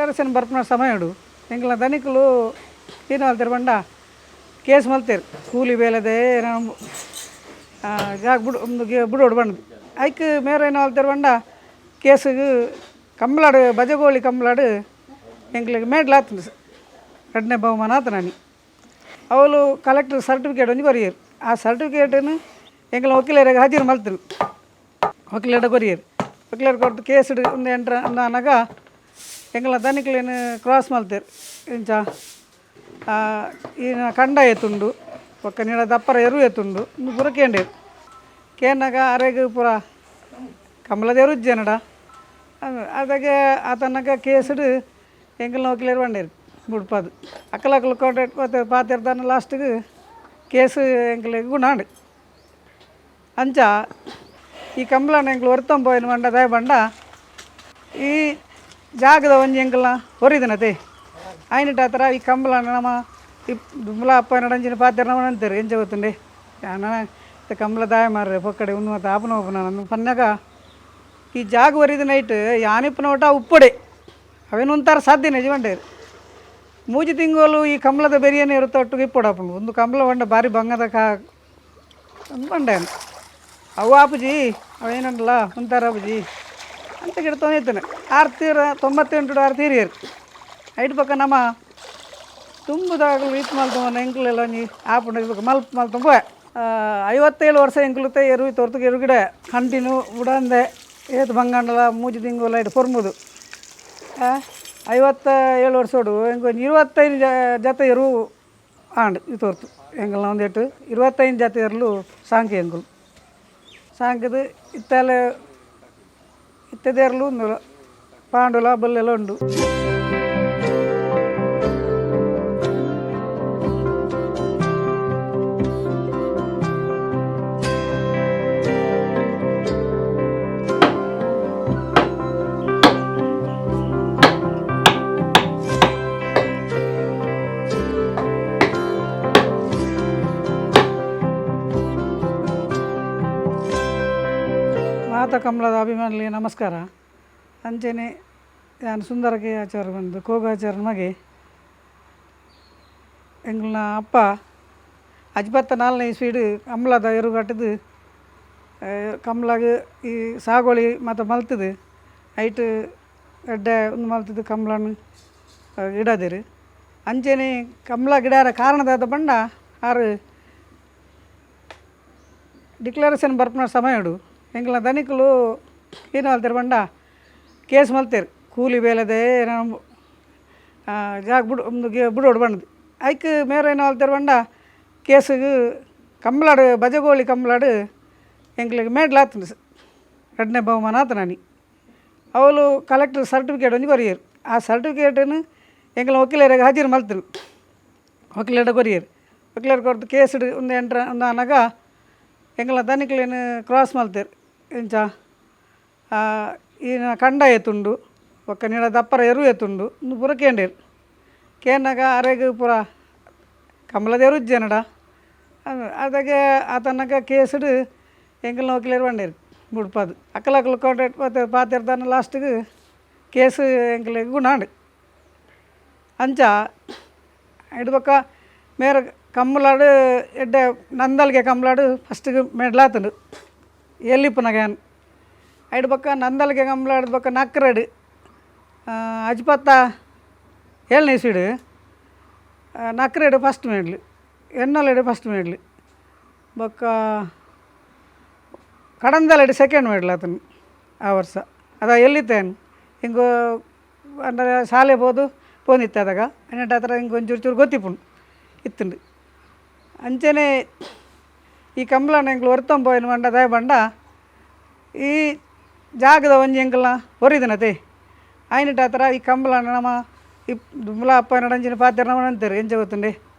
Declaration ಬರ್ಪುನ ಸಮಯಡು ಎಂಕ್ಲ ದನಿಕುಲು ಏನು ಮಲ್ತೆರ್ ಪಂಡ ಕೇಸ್ ಮಲ್ತೆರ್ ಕೂಲಿ ಬೇಲೆದೆ ಜಾಗ ಬುಡು ಒಂದು ಬುಡೋಡು ಬಂದು ಐಕ್ ಮೇರೆ ಏನು ಮಲ್ತೆರ್ ಪಂಡ ಕೇಸುಗು ಕಂಬ್ಲಾಡು ಬಜಗೋಳಿ ಕಂಬ್ಲಾಡು ಎಂಕ್ಲೆಗ್ ಮೇಡ್ಲ ಆತುಂಡು ರಡ್ಡನೇ ಬಹುಮಾನ ಆತನಾನಿ ಅವಳು ಕಲೆಕ್ಟರ್ ಸರ್ಟಿಫಿಕೇಟ್ ಒಂಜಿ ಕೊರಿಯೆರ್ ಆ ಸರ್ಟಿಫಿಕೇಟನ್ನು ಎಂಕ್ಲ ವಕೀಲರಿಗೆ ಹಾಜರು ಮಲ್ತರು ವಕೀಲರ ಕೊರಿಯೆರ್ ವಕೀಲರು ಕೊರ್ದು ಕೇಸ್ಡ್ ಒಂದು ಎಂಟ್ರ ಆನಗ ಎಂಕ್ಲ ದನಿಕ್ಲೆನ್ ಕ್ರಾಸ್ ಮಲ್ತೆರ್ ಇಂಚ ಈನ ಕಂಡ ಎತ್ತುಂಡು ಬೊಕ್ಕ ನೀಡ ದಪ್ಪರ ಎರು ಎತ್ತುಂಡು ಉಂದು ಪೂರ ಕೇಂಡೇರು ಕೇನ್ನಗ ಅರೆಗ್ ಪೂರ ಕಂಬಳದ ಎರುಜ್ಜೆನಡ ಅದಕ್ಕೆ ಆತನಗ ಕೇಸ್ಡ್ ಎಂಕಲ್ನ ವಕೀಲರು ಪಂಡೇರು ಬುಡ್ಪಾದು ಅಕ್ಕಲಕ್ಕಲು ಕಾಂಟ್ರಾಕ್ಟ್ ಪಾತೆರ್ದಾನ ಲಾಸ್ಟಿಗೆ ಕೇಸ್ ಎಂಕ್ಲೆಗ್ ಗುಣ ಆಂಡ್. ಅಂಚ ಈ ಕಂಬ್ಳನ ಎಂಕ್ಲು ಒರ್ತೊಂಪೋಯಿನ ಪಂಡ ದಾಯೆ ಪಂಡ ಈ ಜಾಗದ ಒಂಜಿ ಎಂಕಲ್ನ ಒರಿದಿನತೆ ಆಯ್ನಿಟ್ ಆತರ ಈ ಕಂಬ್ಳನ ನಮ ದುಂಬುಲ ಅಪ್ಪನಡಂಚಿನ ಪಾತೆರ್ನ ಅಂತೆರ್ ಎಂಚ ಗೊತ್ತುಂಡೆ ಯಾನ ಕಂಬ್ಳ ದಾಯ ಮಾರ್ರೆ ಪೊಕ್ಕಡೆ ಉಂದು ಮಾತ ಆಪುನ ಓಪುನ ಪನ್ನಗ ಈ ಜಾಗ ಒರಿದ ನೈಟ್ ಯಾನಿಪ್ಪನ ಒಟ್ಟ ಉಪ್ಪಡೆ ಅವೇನು ಒಂಥರ ಸಾಧ್ಯ ನಿಜ ಪಂಡೇರು ಮೂಜಿ ತಿಂಗಳು ಈ ಕಂಬ್ಳದ ಬೆರಿಯನೆ ಇರುತ್ತೆ ಇಪ್ಪೊಡಾಪುಂಡು ಒಂದು ಕಂಬ್ಳ ಪಂಡ ಬಾರಿ ಬಂಗದ ಕಾ ಪಂಡೇನು ಅವು ಆಪುಜಿ ಅವೇನುಂಡಲ ಒಂಥರ ಆಪುಜಿ ಅಂತ ಗಿಡತವನೇ ಇದ್ದಾನೆ ಆರು ತೀರ 98 ಆರು ತೀರಿಯರು ಐಟ್ ಪಕ್ಕ ನಮ್ಮ ತುಂಬುದಾಗಲು ರೀತ್ ಮಲ್ತೊಂಬ ಎಂಕ್ಲೆಲ್ಲ ಒಂಜಿ ಆಪುಂಡು ಬೊಕ ಮಲ್ಪ ಮಲ್ತೊಂಬ 57 ವರ್ಷ ಎಂಕ್ಲುತೆ ಎರು ತೋರ್ತುಗೆ ಎರುಗಿಡ ಕಂಟಿನ್ಯೂ ಬುಡಂದೆ ಏತ್ ಬಂಗಾಂಡಲ ಮೂಜಿ ತಿಂಗುಲ ಇಟ್ಟು ಪೊರ್ಮುದು 57 ವರ್ಷೋಡು ಎಂಕ್ ಒಂಜಿ 25 ಜತೆ ಎರು ಆಂಡ್ ಈ ತೋರ್ತು ಎಂಕಲ್ನ ಒಂದೆಟ್ಟು 25 ಜತೆ ಎರ್ಲು ಸಾಂಕಿ ಎಂಕುಲು ಸಾಂಕದು ಇತ್ತಲೆ ಇತ್ತದೇರ್ಲು ಉಂದು ಪಾಂಡುಲ ಬಲ್ಲೆಲ್ಲ ಉಂಡು. ಮಾತ ಕಂಬ್ಳದ ಅಭಿಮಾನಿಗಳಿಗೆ ನಮಸ್ಕಾರ. ಅಂಚನೆ ಯಾನ್ ಸುಂದರಕ್ಕೆ ಆಚಾರ ಬಂದು ಕೋಗಾಚಾರ ಮಗೆ ಎಂಗ್ಲನ ಅಪ್ಪ ಅಜ್ಬತ್ತ ನಾಲ್ನೇ ಇಸ್ವೀಡ್ ಕಂಬ್ಳದ ಎರು ಕಟ್ಟದು ಕಂಬ್ಳಗ್ ಈ ಸಾಗೋಳಿ ಮಾತ ಮಲ್ತದು ಐಟ್ ಎಡ್ಡೆ ಉಂದು ಮಲ್ತದು ಕಂಬ್ಳನ್ ಇಡದಿರು. ಅಂಚನೆ ಕಂಬ್ಳ ಗಿಡಾರ ಕಾರಣದಾದ ಪಂಡ ಆರು ಡಿಕ್ಲರೇಷನ್ ಬರ್ಪುನ ಸಮಯಡು ಎಂಕ್ಲ ದನಿಕುಲು ಏನು ಮಲ್ತೆರ್ ಪಂಡ ಕೇಸ್ ಮಲ್ತೆರ್ ಕೂಲಿ ಬೇಲೆದೆ ಜಾಗ ಬುಡು ಒಂದು ಬುಡೋಡು ಬಂಡದು ಐಕ್ ಮೇರೆ ಏನು ಮಲ್ತೆರ್ ಪಂಡ ಕೇಸುಗು ಕಂಬ್ಲಾಡು ಬಜಗೋಳಿ ಕಂಬ್ಲಾಡು ಎಂಕ್ಲೆಗ್ ಮೇಡ್ಲ ಆತುಂಡು ರಡ್ಡನೇ ಬಹುಮಾನ ಆತನಾನಿ ಅವಳು ಕಲೆಕ್ಟರ್ ಸರ್ಟಿಫಿಕೇಟ್ ಒಂಜಿ ಕೊರಿಯೆರ್ ಆ ಸರ್ಟಿಫಿಕೇಟನ್ನು ಎಂಕಲ್ನ ವಕೀಲರಿಗೆ ಹಾಜರು ಮಲ್ತರು ವಕೀಲರ ಕೊರಿಯೆರ್ ವಕೀಲರು ಕೊರ್ದು ಕೇಸ್ಡ್ ಒಂದು ಎಂಟ್ರ ಒಂದು ಆನಗ ಎಂಕಲ್ನ ದನಿಕ್ಲೆನ್ ಕ್ರಾಸ್ ಮಲ್ತೆರ್ ಇಂಚ ಈನ ಕಂಡ ಎತ್ತುಂಡು ಬೊಕ್ಕ ನೀಡ ದಪ್ಪರ ಎರು ಎತ್ತುಂಡು ಉಂದು ಪೂರ ಕೇಂಡೇರು ಕೇನ್ನಗ ಅರೆಗ್ ಪೂರ ಕಂಬ್ಳದ ಎರುಜ್ಜೆನಡ ಅದಕ್ಕೆ ಆತನಗ ಕೇಸ್ಡ್ ಎಂಕಲ್ನ ವಕೀಲರು ಪಂಡೇರು ಬುಡ್ಪಾದು ಅಕ್ಕಲಕ್ಕಲು ಕಾಂಟ್ರಾಕ್ಟ್ ಪಾತೆರ್ದಾನ ಲಾಸ್ಟಿಗೆ ಕೇಸ್ ಎಂಕ್ಲೆಗ್ ಗುಣ ಆಂಡ್. ಅಂಚ ಐಡ್ ಬೊಕ್ಕ ಮೇರ್ ಕಂಬ್ಳಡ್ ಎಡ್ಡೆ ನಂದಲ್ಗೆ ಕಂಬ್ಳಡ್ ಫಸ್ಟಿಗೆ ಮೆಡ್ಲ್ ಆತುಂಡು ಎಲ್ಲಿಪ್ಪುನಗ ಯಾನ್ ಐಡ್ ಬೊಕ್ಕ ನಂದಲ್ಗೆ ಕಂಬ್ಳಡ್ ಬೊಕ್ಕ ನಕ್ರಡ್ ಅಜ್ಪತ್ತ ಏಳನೇ ಇಸ್ವಿಡ್ ನಕ್ರೆಡ್ ಫಸ್ಟ್ ಮೆಡ್ಲ್ ಎನ್ನಲೆಡ್ ಫಸ್ಟ್ ಮೆಡ್ಲ್ ಬೊಕ್ಕ ಕಡಂದಲೆಡ್ ಸೆಕೆಂಡ್ ಮೆಡ್ಲ್ ಆತುಂಡು ಆ ವರ್ಷ ಅದ ಎಲ್ಲಿತ್ತೇನು ಹಿಂಗೆ ಅಂದರೆ ಶಾಲೆ ಪೋದು ಪೋನಿತ್ತೆ ಅದಗ ಅನ್ನೆಟ್ ಆತರ ಹಿಂಗೆ ಒಂಚೂರು ಚೂರು ಗೊತ್ತಿಪ್ಪುಂಡು ಇತ್ತುಂಡು. ಅಂಚನೆ ಈ ಕಂಬ್ಳನ ಎಂಕ್ಲು ಒರ್ತೊಂಪೋಯಿನ ಪಂಡ ದಾಯೆ ಪಂಡ ಈ ಜಾಗದ ಒಂಜಿ ಎಂಕಲ್ನ ಒರಿದಿನತೆ ಆಯ್ನಿಟ್ ಆತರ ಈ ಕಂಬ್ಳನ ನಮ ದುಂಬುಲ ಅಪ್ಪನಡಂಚಿನ ಪಾತೆರ್ನ ಅಂತೆರ್ ಎಂಚ ಗೊತ್ತುಂಡೆ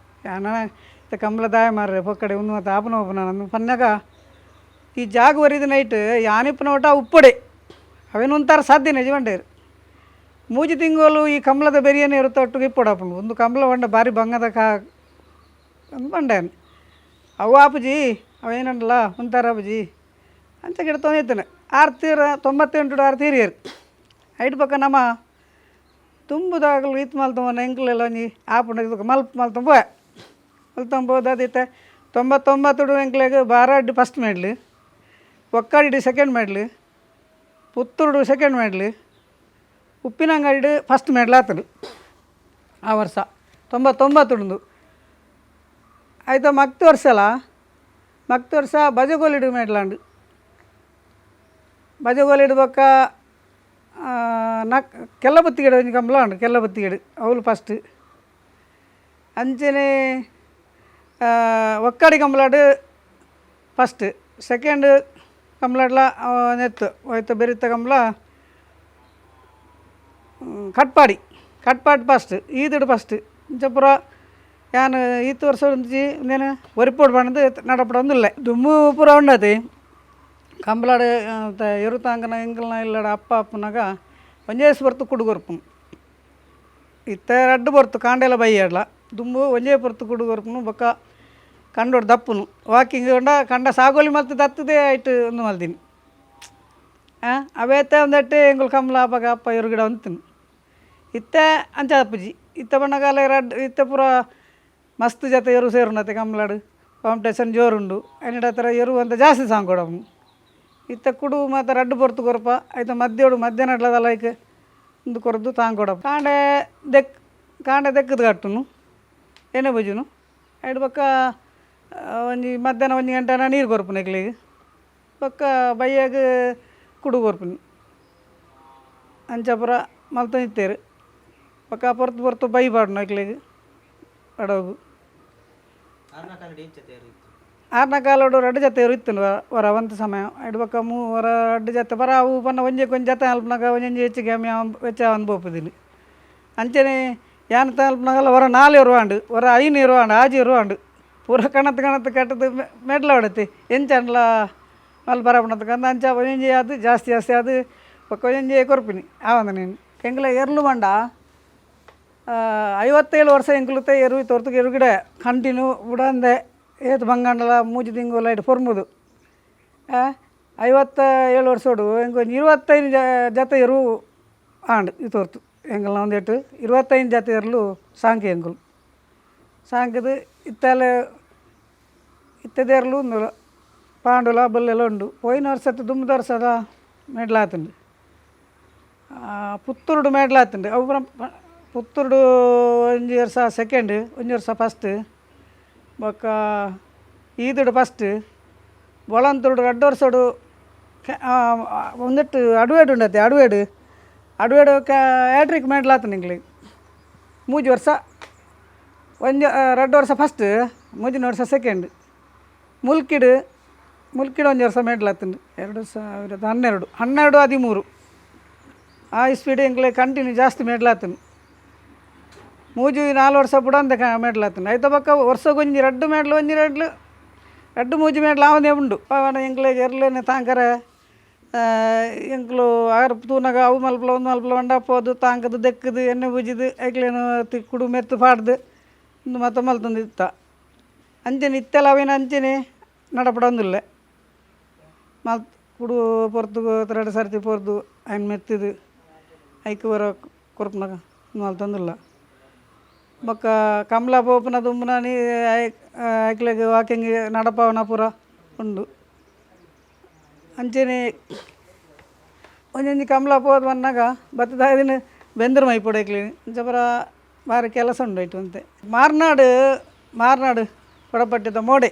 ಯಾನ ಕಂಬ್ಳ ದಾಯ ಮಾರ್ರೆ ಪೊಕ್ಕಡೆ ಉಂದು ಮಾತ ಆಪುನ ಓಪುನ ಪನ್ನಗ ಈ ಜಾಗ ಒರಿದ ನೈಟ್ ಯಾನಿಪ್ಪನ ಒಟ್ಟ ಉಪ್ಪಡೆ ಅವೇನು ಒಂಥರ ಸಾಧ್ಯ ನಿಜ ಪಂಡೇರು ಮೂಜಿ ತಿಂಗಳು ಈ ಕಂಬ್ಳದ ಬೆರಿಯನೆ ಇರುತ್ತೆ ಒಟ್ಟಿಗೆ ಇಪ್ಪೊಡಾಪುಂಡು ಒಂದು ಕಂಬ್ಳ ಪಂಡ ಬಾರಿ ಬಂಗದ ಕಾ ಪಂಡೇನು ಅವು ಆಪುಜಿ ಅವೇನುಂಡಲ ಒಂಥರ ಆಪುಜಿ ಅಂಚ ಗಿಡತೊಂದು ಇತ್ತನೆ ಆರು ತೀರ 98 ಆರು ತೀರಿಯರು ಐಟ್ ಪಕ್ಕ ನಮ್ಮ ದುಂಬುದಾಗಲು ಈತ್ ಮಲ್ತೊಂಬ ಎಂಕ್ಲೆಲ್ಲ ಒಂಜಿ ಆಪುಂಡು ಇದಕ್ಕೆ ಮಲ್ಪ ಮಲ್ತೊಂಬ ಮಲ್ತೊಂಬೋದು. ಅದಿತ್ತೆ 99ಡು ಎಂಕ್ಲೆಗ್ ಬಾರಾಡ್ ಫಸ್ಟ್ ಮೆಡ್ಲ್, ಒಕ್ಕಾಡಿಡ್ ಸೆಕೆಂಡ್ ಮೆಡ್ಲ್, ಪುತ್ತೂರುಡು ಸೆಕೆಂಡ್ ಮೆಡ್ಲ್, ಉಪ್ಪಿನಂಗಡಿಡ್ ಫಸ್ಟ್ ಮೆಡ್ಲ್ ಆತುಂಡು ಆ ವರ್ಷ 99ಡುಂದು. ಆಯ್ತ ಮಕ್ತು ವರ್ಷಲ ಮಕ್ತು ವರ್ಷ ಬಜಗೋಲಿಡು ಮೆಡ್ಲಾಂಡು. ಬಜಗೋಲಿಡು ಬೊಕ್ಕ ನಕ್ ಕೆಲ್ಲ ಬತ್ತಿಗೆಡು ಒಂಜಿ ಕಂಬ್ಲ ಉಂಡು, ಕೆಲ್ಲ ಬತ್ತಿಗೆಡು ಅವ್ಲು ಫಸ್ಟ್. ಅಂಚನೆ ಒಕ್ಕಾಡಿ ಕಂಬ್ಲಾಡು ಫಸ್ಟ್, ಸೆಕೆಂಡ್ ಕಂಬ್ಲಾಡ್ಲ ನೆತ್ತು ಹೋಯ್ತು ಬೆರಿತ ಕಂಬ್ಲ ಕಟ್ಪಾಡಿ, ಕಟ್ಪಾಡಿ ಫಸ್ಟ್, ಈದುಡು ಫಸ್ಟ್. ಇಂಚ ಪೂರ ಯಾನ್ ಈತ್ ವರ್ಷ ಒಂಜಿ ಉಂದೇನು ಒರಿಪೋಡು ಪಂಡ್ದು ನಡಪಡೊಂದುಲ್ಲೆ. ದುಂಬು ಪೂರ ಉಂಡತೆ ಕಂಬ್ಲಾಡ್ ಎರುತಾಂಗನ ಎಂಕಲ್ನ ಇಲ್ಲಡ ಅಪ್ಪ ಅಪ್ಪನಾಗ ಒಂಜೇ ಪೊರ್ತು ಕುಡು ಕೊರ್ಪುನು. ಇತ್ತೆ ರಡ್ಡ್ ಪೊರ್ತು ಕಾಂಡೆಲ ಬಯ್ಯಡ್ಲ. ದುಂಬು ಒಂಜೇ ಪೊರ್ತು ಕುಡು ಕೊರ್ಪುನು. ಬೊಕ್ಕ ಕಂಡೋಡು ದಪ್ಪುನು ವಾಕಿಂಗ್ ಪಂಡ ಕಂಡ ಸಾಗೋಲಿ ಮಲ್ತ್ ದತ್ತದೇ ಐಟ್ ಉಂದು ಮಲ್ದಿನಿ. ಅವೇತೆ ಒಂದೆಟ್ ಎಂಕುಲು ಕಂಬ್ಲ ಅಪಗ ಅಪ್ಪ ಎರುಗಿಡ ಉಂತುನು. ಇತ್ತೆ ಅಂಚ ಆಪುಜಿ. ಇತ್ತೆ ಪನ್ನಗ ರಡ್ಡ್ ಇತ್ತೆ ಪೂರ ಮಸ್ತ್ ಜತೆ ಎರು ಸೇರುನತೆ. ಕಂಬ್ಲಾಡ್ ಕಾಂಪಿಟೇಷನ್ ಜೋರುಂಡು. ಐನಿಡ ಹತ್ರ ಎರು ಅಂತ ಜಾಸ್ತಿ ಸಾಂಕೊಡವು. ಇತ್ತೆ ಕುಡು ಮಾತ ರಡ್ಡ್ ಪೊರ್ತು ಕೊರ್ಪ. ಐತ ಮಧ್ಯೋಡು ಮಧ್ಯಾಹ್ನ ಲೈಕ್ ಉಂದು ಕೊರ್ದು ತಾಂಕೊಡಪ್. ಕಾಂಡೆ ದೆಕ್ ಕಾಂಡೆ ದೆಕ್ಕದ ಕಟ್ಟುನು, ಎಣ್ಣೆ ಬೊಜುನು. ಐಡ್ ಬೊಕ್ಕ ಒಂಜಿ ಮಧ್ಯಾಹ್ನ 1 ಗಂಟೆ ನೀರು ಕೊರ್ಪುನು ಎಕ್ಲೆಗ್. ಬೊಕ್ಕ ಬಯ್ಯಗ್ ಕುಡು ಕೊರ್ಪುನಿ. ಅಂಚ ಪೂರ ಮಲ್ತೊಂದಿತ್ತೆರ್. ಬೊಕ್ಕ ಪೊರ್ತು ಪೊರ್ತು ಬೈ ಪಾಡುನು ಎಕ್ಲೆಗ್ ಬಡವುಗು. ಆರ್ನ ಕಾಲಡ್ ಎಂಚ ತೇರು ಇತ್ತು? ಆರ್ನ ಕಾಲೋಡು ರಡ್ಡ್ ಜತೆ ಇತ್ತುಂಡು ವರ ಒಂತೆ ಸಮಯ. ಐಡ್ ಬೊಕ್ಕ ವರ ರಡ್ಡ್ ಜತೆ ಪರ ಅವು ಪಂಡ ಒಂಜೆಕ್ ಒಂಜಿ ಜತೆ ಅಲ್ಪನಗ ಒಂಜೊಂಜಿ ಹೆಚ್ಚಿಗೆ ಕಮ್ಮಿ ಹೆಚ್ಚ ಆವೊಂದು ಪೋಪುದಿನಿ. ಅಂಚನೆ ಯಾನ್ ಅಲ್ಪನಗಲ ವರ ನಾಲ್ ಎರು ಆಂಡ್, ವರ ಐನ್ ಎರು ಆಂಡ್, ಆಜಿ ಎರು ಆಂಡ್. ಪೂರ ಕಣತ್ ಕಣತ್ ಕಟ್ಟದು ಮೆಡ್ಲ ಹೊಡತಿ ಎಂಚ ಆಂಡಲ ಮಲ್ ಬರಪುನತಕ ಅಂಚ ಒಂಜೊಂಜಿ ಆದ್ ಜಾಸ್ತಿ ಜಾಸ್ತಿ ಆದ್ ಬೊಕ್ಕ ಒಂಜೊಂಜಿ ಕೊರ್ಪಿನಿ ಆವಂದ ನೀನು. ಎಂಕ್ಲ ಎರ್ಲು ಪಂಡ 57 ವರ್ಷ ಎಂಕ್ಲುತೆ ಎರು ತೋರ್ತುಗೆ ಎರುಗಿಡ ಕಂಟಿನ್ಯೂ ಬುಡಂದೆ ಏತ್ ಬಂಗಾಂಡಲ ಮೂಜಿ ತಿಂಗುಲ ಇಟ್ಟು ಪೊರ್ಮುದು. 57 ವರ್ಷೋಡು ಎಂಕ್ ಒಂಜಿ 25 ಜತೆ ಎರು ಆಂಡ್. ಈ ತೋರ್ತು ಎಂಕಲ್ನ ಒಂದೆಟ್ 25 ಜತೆ ಎರ್ಲು ಸಾಂಕಿ. ಎಂಕುಲು ಸಾಂಕಿದು ಇತ್ತಲೆ ಇತ್ತೆದ ಎರ್ಲು ಉಂದು ಪಾಂಡುಲ ಬಲ್ಲೆಲ ಉಂಡು. ಪೋಯಿನ ವರ್ಷದ ದುಂಬುದ ವರ್ಷದ ಮೆಡ್ಲಾತುಂಡು. ಪುತ್ತೂರುಡು ಮೆಡ್ಲಾತುಂಡು ಅವು ಪೂರ. ಪುತ್ತೂರುಡು ಒಂಜಿ ವರ್ಷ ಸೆಕೆಂಡ್, ಒಂಜಿ ವರ್ಷ ಫಸ್ಟ್. ಬೊಕ್ಕ ಈದುಡು ಫಸ್ಟ್, ಬೊಳಂತೂರುಡು ರಡ್ಡ್ ವರ್ಷಡು. ಉಂದೆಟ್ ಅಡ್ವೇಡ್ ಉಂಡತೆ, ಅಡ್ವೇಡ್ ಅಡ್ವೇಡ್ ಹ್ಯಾಟ್ರಿಕ್ ಮೆಡ್ಲಾತುಂಡು ಎಂಕ್ಲೆಗ್. ಮೂಜಿ ವರ್ಷ ಒಂಜಿ, ರಡ್ಡ್ ವರ್ಷ ಫಸ್ಟ್, ಮೂಜಿನ ವರ್ಷ ಸೆಕೆಂಡ್. ಮುಲ್ಕಿಡ್ ಮುಲ್ಕಿಡ್ ಒಂಜಿ ವರ್ಷ ಮೆಡ್ಲಾತುಂಡು. 2012, 12, 13 ಆ ಇಸ್ವಿಡ್ ಎಂಕ್ಲೆ ಕಂಟಿನ್ಯೂ ಜಾಸ್ತಿ ಮೆಡ್ಲಾತುಂಡು. ಮೂಜಿ ನಾಲ್ ವರ್ಷ ಬುಡಂದೆ ಮೆಡ್ಲಾತುಂಡು. ಐತ ಬೊಕ್ಕ ವರ್ಷಗೊಂಜಿ ರಡ್ಡ್ ಮೆಡ್ಲ್, ಒಂಜಿ ರಡ್ಡ್ ರಡ್ಡ್ ಮೂಜಿ ಮೆಡ್ಲ್ ಆವೊಂದೇ ಉಂಡು. ಪವನ ಎಂಕ್ಲೆಗ್ ಎರ್ಲೆನೆ ತಾಂಕರೆ ಎಂಕ್ಲು ಆರ್ ತೂನಗ ಅವು ಮಲ್ಪುಲ ಉಂದು ಮಲ್ಪುಲ ಪಂಡ ಪೋದು ತಾಂಕುದು ದೆಕ್ಕುದು ಎಣ್ಣೆ ಪೂಜಿದು ಐಕ್ಲೆನ ಕುಡು ಮೆತ್ತು ಪಾಡ್ದು ಉಂದು ಮಾತ ಮಲ್ತೊಂದು ಇತ್ತ. ಅಂಚನೆ ಇತ್ತೆಲ ಅವೇನು ಅಂಚನೆ ನಡಪಡೊಂದುಲ್ಲೆ. ಮಲ್ತ್ ಕುಡು ಪೊರ್ತುಗು ರಡ್ಡ್ ಸರ್ತಿ ಪೊರ್ದು ಐನ್ ಮೆತ್ತುದು ಐಕ್ ಪೂರ ಕೊರ್ಪುನಗ ಮಲ್ತೊಂದುಲ್ಲ. ಬೊಕ್ಕ ಕಂಬ್ಳ ಪೋಪುನ ದುಂಬುನಾನಿ ಐಕ್ಲೆಗ್ ವಾಕಿಂಗ್ ನಡಪಾವುನ ಪೂರ ಉಂಡು. ಅಂಚನೆ ಒಂಜೊಂಜಿ ಕಂಬ್ಳ ಪೋದು ಬನ್ನಗ ಬತ್ತುದು ದಿನ ಬೆಂದರು ಮೈಪೊಡು ಐಕ್ಲೆಗ್. ಇಂಚ ಪೂರ ಬಾರಿ ಕೆಲಸ ಉಂಡು ಐಟ್ ಒಂತೆ. ಮಾರ್ನಾಡು, ಮಾರ್ನಾಡು ಕೊಡಪಟ್ಟಿದ ಮೋಡೆ,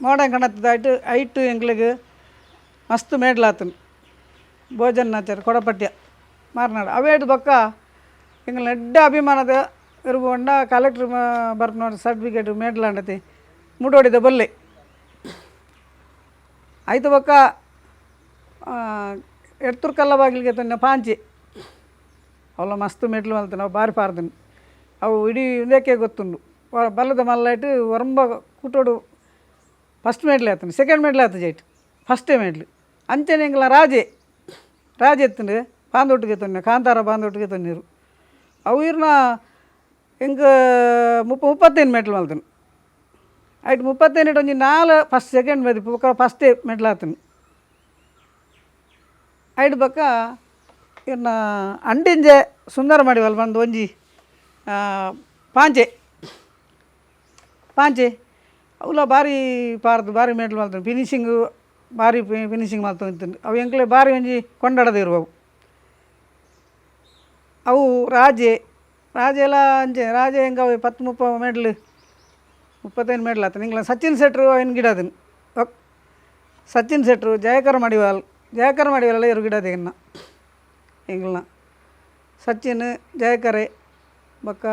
ಮೋಡೆ ಕಣತ್ತದ ಐಟ್ ಐಟ್ ಎಂಕ್ಲೆಗ್ ಮಸ್ತ್ ಮೇಡ್ಲಾತುಂಡು. ಭೋಜನಾಚಾರ ಕೊಡಪಟ್ಯ ಮಾರ್ನಾಡು ಅವೇಟ್. ಬೊಕ್ಕ ಎಂಕಲ್ನ ಎಡ್ಡೆ ಅಭಿಮಾನದ ಇರ್ಬೊಂಡ ಕಲೆಕ್ಟ್ರ್ ಬರ್ಪುನ ಸರ್ಟಿಫಿಕೇಟ್ ಮೇಡ್ಲಾಂಡತಿ ಮುಡೋಡಿದ ಬಲ್ಲೆ ಐತ. ಬೊಕ್ಕ ಎಡ್ತೂರು ಕಲ್ಲ ಬಾಗಿಲಿಗೆ ತನ್ನ ಪಾಂಚಿ ಅವುಲ ಮಸ್ತ್ ಮೆಟ್ಲು ಮಲ್ತನ. ಅವು ಬಾರಿ ಪಾರ್ದನ. ಅವು ಇಡೀ ಉಂದೆಕ್ಕೆ ಗೊತ್ತುಂಡು. ಬಲ್ಲದ ಮಲ್ಲ ಒರಂಬ ಕೂಟೋಡು ಫಸ್ಟ್ ಮೆಡ್ಲ್ ಆತುಂಡು, ಸೆಕೆಂಡ್ ಮೆಡ್ಲ್ ಆತುಜಿ ಐಟ್, ಫಸ್ಟೇ ಮೆಡ್ಲ್. ಅಂಚನೆ ಎಂಕಲ್ನ ರಾಜೆ, ರಾಜೆ ಇತ್ತುಂಡು ಬಾಂದೊಟ್ಟಿಗೆ ತೊನ್ನೆ ಕಾಂತಾರ ಬಾಂದೊಟ್ಟಿಗೆ ತೊನ್ನೀರು. ಅವು ಇರ್ನ ಎಂಕ್ 35 ಮೆಟ್ಲು ಮಲ್ತನು. ಐಟ್ 35 ಒಂಜಿ ನಾಲ್ ಫಸ್ಟ್ ಸೆಕೆಂಡ್ ಬದಿ ಬೊಕ್ಕ ಫಸ್ಟೇ ಮೆಡ್ಲ್ ಆತುಂಡು. ಐಟ್ ಬೊಕ್ಕ ಇನ್ನ ಅಂಡಿಂಜೆ ಸುಂದರ ಮಾಡಿವಲ್ ಬಂದು ಒಂಜಿ ಪಾಂಚೆ ಪಾಂಚೆ ಅವುಲ ಬಾರಿ ಪಾರ್ದು ಬಾರಿ ಮೇಡ್ಲ್ ಮಲ್ತುಂಡು ಫಿನಿಶಿಂಗು ಬಾರಿ ಫಿನಿಶಿಂಗ್ ಮಲ್ತೊಂದಿತ್ತುಂಡು. ಅವು ಎಂಕ್ಲೆ ಬಾರಿ ಒಂಜಿ ಕೊಂಡಾಡದ ಇರುವವು. ಅವು ರಾಜೆ ರಾಜೆಲ ಅಂಚೆ ರಾಜೆ ಹೆಂಗೆ ಅವು 10 30 ಮೆಡ್ಲ್ 35 ಮೆಡ್ಲ್ ಆತ. ನಿಂಗ್ಲ ಸಚಿನ್ ಶೆಟ್ರು ಅವಿನ ಗಿಡದನ್ ಸಚಿನ್ ಶೆಟ್ರು ಜಯಕರ್ ಮಡಿವಾಲ್ ಜಯಕರ್ ಮಡಿವಾಲೆಲ್ಲ ಇರು ಗಿಡದ ಇನ್ನು ಎಂಗ್ಲನ ಸಚಿನ್ ಜಯಕರೆ ಬೊಕ್ಕ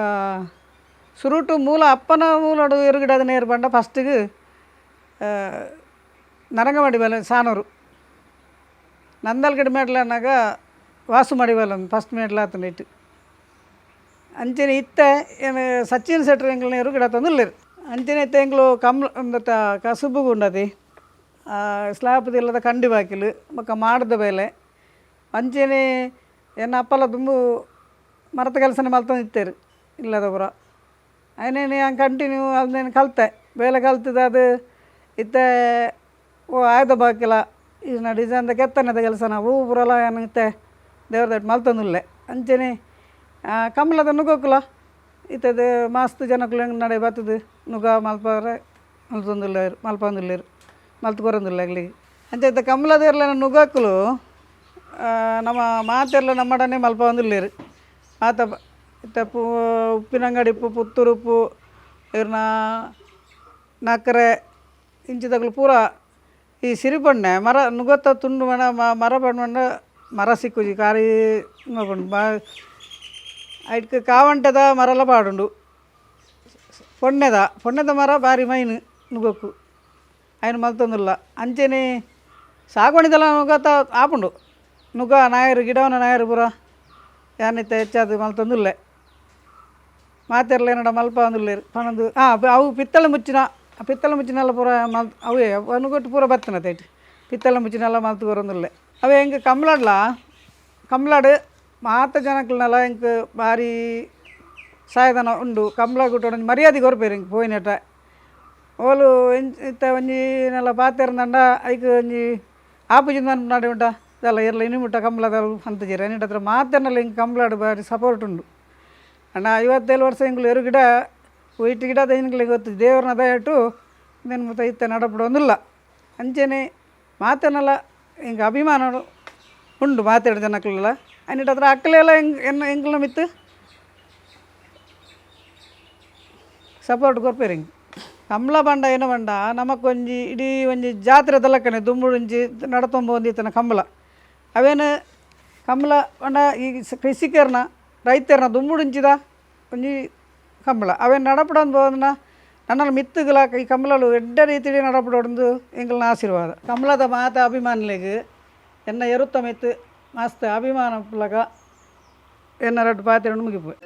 ಸುರುಟು ಮೂಲ ಅಪ್ಪನ ಮೂಲಡು ಎರು ಗಿಡದ ನೇರು ಪಂಡ ಫಸ್ಟಿಗೆ ನರಂಗ ಮಡಿವಾಲ ಸಾನೂರು ನಂದಲ್ಗಡೆ ಮೇಡ್ಲ ಅನ್ನಾಗ ವಾಸು ಮಡಿವಾಲ ಫಸ್ಟ್ ಮೇಡ್ಲ ಆತನ ಇಟ್ಟು ಅಂಚನೆ ಇತ್ತೆ ಏನು ಸಚಿನ್ ಶೆಟ್ರು ಎಂಗ್ಲನ ಎರು ಗಿಡ ತಂದುಲ್ಲೇರು. ಅಂಚನೆ ಇತ್ತೆ ಎಂಕ್ಲು ಕಮ್ಲ ಒಂದತ್ತ ಕಸುಬುಗು ಉಂಡತಿ ಸ್ಲಾಪ್ ಇಲ್ಲದ ಕಂಡಿ ಬಾಕಿಲು ಬೊಕ್ಕ ಮಾಡದ ಬೇಲೆ. ಅಂಚನೆ ಎನ್ನ ಅಪ್ಪಲ ದುಂಬು ಮರತ ಕೆಲಸನೇ ಮಲ್ತೊಂದು ಇತ್ತೇರು ಇಲ್ಲದ ಪೂರ ಅಯ್ನೇನು ಯಾನ್ ಕಂಟಿನ್ಯೂ ಅಲ್ದೇನು ಕಲಿತೆ ಬೇಲೆ ಕಲ್ತದ ಅದು ಇತ್ತೆ ಓ ಆಯ್ದ ಬಾಕಿಲ ಈನ ಡಿಸೈನ್ದ ಕೆತ್ತನೆದ ಕೆಲಸ ನಾವು ಪೂರಲ ಯಾನ್ ಇತ್ತೆ ದೇವ್ರ ದಯಟ್ ಮಲ್ತೊಂದುಲ್ಲೆ. ಅಂಚನೆ ಕಮ್ಲದ ನುಗೋಕುಲ ಇತ್ತದ ಮಸ್ತ್ ಜನಕುಲು ನಡೆ ಬತ್ತದು ನುಗ ಮಲ್ಪರೆ ಮಲ್ತೊಂದುಲ್ಲೆರ್ ಮಲ್ಪೊಂದುಲ್ಲೆರ್ ಮಲ್ತ್ ಕೊರೊಂದುಲ್ಲೆ ಅಕ್ಲೆಗ್. ಅಂಚ ಇತ್ತೆ ಕಮ್ಲದ ಇರ್ಲೆನ ನುಗಕ್ಕುಲು ನಮ್ಮ ಮಾತೆರ್ಲ ನಮ್ಮಡನೆ ಮಲ್ಪೊಂದುಲ್ಲೆರ್ ಮಾತ ಇತ್ತೆ ಉಪ್ಪಿನಂಗಡಿ ಉಪ್ಪು ಪುತ್ತೂರು ಉಪ್ಪು ಇರ್ನ ನಕ್ಕರೆ ಇಂಚಿದಕುಲು ಪೂರ ಈ ಸಿರಿಪಣ್ಣೆ ಮರ ನುಗತ್ತ ತುಂಡು ಮಣ ಮರ ಪಂಡ ಮರ ಸಿಕ್ಕುಜಿ ಕಾರಿ ಪಂಡು ಬಾ ಐಟ್ಕ್ ಕಾವಂಟೆದ ಮರಲ ಪಾಡುಂಡು ಪೊಣ್ಣೆದ ಪೊಣ್ಣೆದ ಮರ ಬಾರಿ ಮೈನ್ ನುಗಕ್ಕು ಐನ್ ಮಲ್ತೊಂದುಲ್ಲ. ಅಂಚೆನೆ ಸಾಗುವಾಣಿದಲ ನುಗತ್ತ ಆಪುಂಡು ನುಗ ನಾಯರು ಗಿಡವನ ನಾಯರು ಪೂರ ಯಾನ್ ಇತ್ತೆ ಹೆಚ್ಚಾದ್ ಮಲ್ತೊಂದುಲ್ಲೆ ಮಾತೆರ್ಲ ಎನ್ನಡ ಮಲ್ಪೊಂದುಲ್ಲೆರ್ ಪನೊಂದು ಅವು ಪಿತ್ತಳೆ ಮುಚ್ಚಿನ ಪಿತ್ತಳೆ ಮುಚ್ಚಿನೆಲ್ಲ ಪೂರ ಮಲ್ತ್ ಅವೇ ನುಗೊಟ್ಟು ಪೂರ ಬತ್ತನತೆ ಐಟ್ ಪಿತ್ತಳೆ ಮುಚ್ಚಿನೆಲ್ಲ ಮಲ್ತ್ ಕೊರೊಂದುಲ್ಲೆ. ಅವೆ ಎಂಕ್ ಕಮ್ಲಾಡ್ಲ ಕಮ್ಲಾಡ್ ಮಾತ ಜನಕ್ಲೆನಲ ಎಂಕ್ ಬಾರಿ ಸಾಯದನ ಉಂಡು. ಕಂಬ್ಳ ಗುಟ್ಟಡ್ ಒಂಜಿ ಮರ್ಯಾದೆ ಕೊರ್ಪೆರ್ ಎಂಕ್ ಪೋಯಿನೇಟ ಓಲು ಇತ್ತೆ ಒಂಜಿ ನೆಲ ಪಾತೆರ್ಂದಂಡ ಐಕ್ ಒಂಜಿ ಆಪುಜಿ ಪನ್ಪುನಾಡೆ ಉಂಟ ದಾಲ ಏರ್ಲ ಇನಿ ಮುಟ್ಟ ಕಂಬ್ಳದ ಪನ್ತುಜೆರ್ ಅನಿಟ್ ಮಾತೆರ್ನಲ ಎಂಕ್ ಕಂಬ್ಳಡ್ ಬಾರಿ ಸಪೋರ್ಟ್ ಉಂಡು. ಅಣ್ಣ 57 ವರ್ಷ ಎಂಕುಲು ಎರು ಗಿಡ ಒಯ್ಟ್ ಗಿಡ ಎಂಕ್ಲೆಗ್ ಗೊತ್ತು ದೇವರ್ನ ದಯಟು ಉಂದೆನ್ ಮಾತ ಇತ್ತೆ ನಡಪುಡೊಂದುಲ್ಲ. ಅಂಚೆನೆ ಮಾತೆರ್ನಲ ಎಂಕ್ ಅಭಿಮಾನ ಉಂಡು ಮಾತೆರ್ನ ಜನಕ್ಲೆಲ ಅನಿಟ್ ಅತ್ರ ಅಕ್ಲೆಲ ಎಂಕ್ ಎನ್ನ ಎಂಕ್ಲೆನ ಮಿತ್ತ್ ಸಪೋರ್ಟ್ ಕೊರ್ಪೆರ್ ಎಂಕ್. ಕಂಬ್ಳ ಪಂಡ ಏನ ಪಂಡ ನಮಕೊಂಜಿ ಇಡೀ ಒಂಜಿ ಜಾತ್ರೆದ ಲೆಕ್ಕನೆ ದುಂಬುಡೊಂಜಿ ನಡತೊಂದು ಪೋವೊಂದಿತ್ತಿನ ಕಂಬ್ಳ ಅವೇನು ಕಂಬ್ಳ ಪಂಡ ಈ ಕೃಷಿಕೆರ್ನ ರೈತೆರ್ನ ದುಂಬುಡುಂಚಿದ ಒಂಜಿ ಕಂಬ್ಳ ಅವೇನು ನಡಪುಡೊಂದು ಪೋವೊಂದುಂಡ ನನ್ನಲ ಮಿತ್ತುಗುಲ ಈ ಕಂಬ್ಳಲು ಎಡ್ಡೆ ರೀತಿಡ್ ನಡಪುಡೊಂದು ಎಂಕಲ್ನ ಆಶೀರ್ವಾದ. ಕಂಬ್ಳದ ಮಾತ ಅಭಿಮಾನಿಲೆಗ್ ಎನ್ನ ಎರುತ್ತ ಮಿತ್ತ್ ಮಸ್ತ್ ಅಭಿಮಾನ ಉಪ್ಪುಲಕ ಎನ್ನ ರಡ್ಡ್ ಪಾತೆರೊಡು ಮುಗಿಪುವೆ.